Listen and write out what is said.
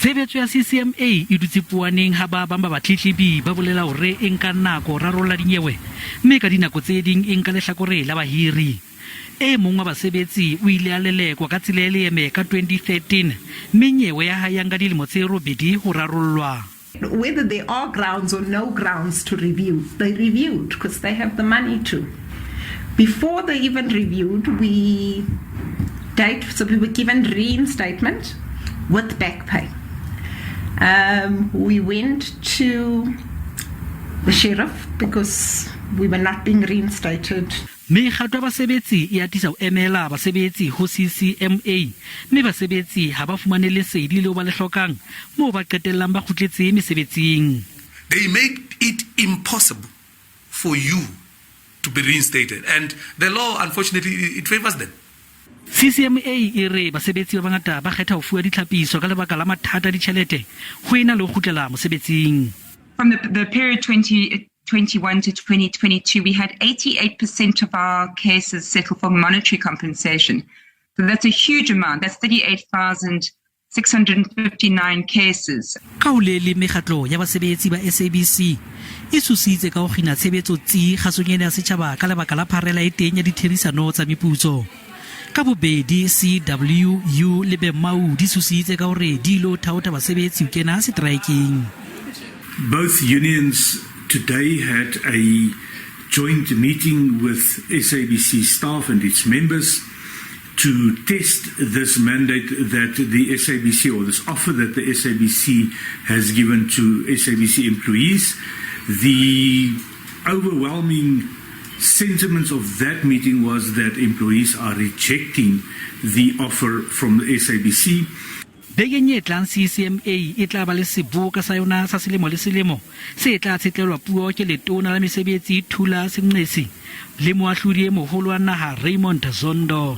Tshebetso ya CCMA e dutse powaneng ha ba bang ba batletlebi ba bolela hore e nka nako ho rarolla dinyewe mme ka dinako tse ding e nka lehlakore la bahiri. E mong wa basebetsi o ile a lelekwa ka tsela e leeme ka 2013 mme nyewe ya hae ya nka dilemo tse robedi ho rarollwa. Whether there are grounds or no grounds to review, they reviewed because they have the money to. Before they even reviewed, we date, so we were given reinstatement with back pay. We went to the sheriff because we were not being reinstated. Mekgatlo ya basebetsi e atisa ho emela basebetsi ho CCMA, mme basebetsi ha ba fumane lesedi leo ba le hlokang moo ba qetellang ba kgutletse mesebetsing. They make it impossible for you to be reinstated and the law unfortunately it favors them. CCMA e re basebetsi ba bangata ba kgetha ho fuwa ditlhapiso ka lebaka la mathata a ditjhelete ho ena le ho kgutlela mosebetsing. From the period 2021 to 2022, we had 88% of our cases settled for monetary compensation. So that's a huge amount. That's 38,659 cases. Ka ho le leng, mekgatlo ya basebetsi ba SABC e tshositse ka ho kgina tshebetso tsi kgasong ena ya setjhaba ka lebaka la pharela e teng ya ditherisano tsa meputso. Ka bobedi CWU le Bemau di tshositse ka hore di ilo thaotha basebetsi ho kena seteraekeng. Both unions today had a joint meeting with SABC staff and its members to test this mandate that the SABC, or this offer that the SABC has given to SABC employees. The overwhelming sentiments of that meeting was that employees are rejecting the offer from the SABC. Bekeng e tlang CCMA e tla ba le seboka sa yona sa selemo le selemo se tla tshetlelwa puo ke letona la mesebetsi Thulas Nxesi le moahlodi e moholo wa naha Raymond Zondo.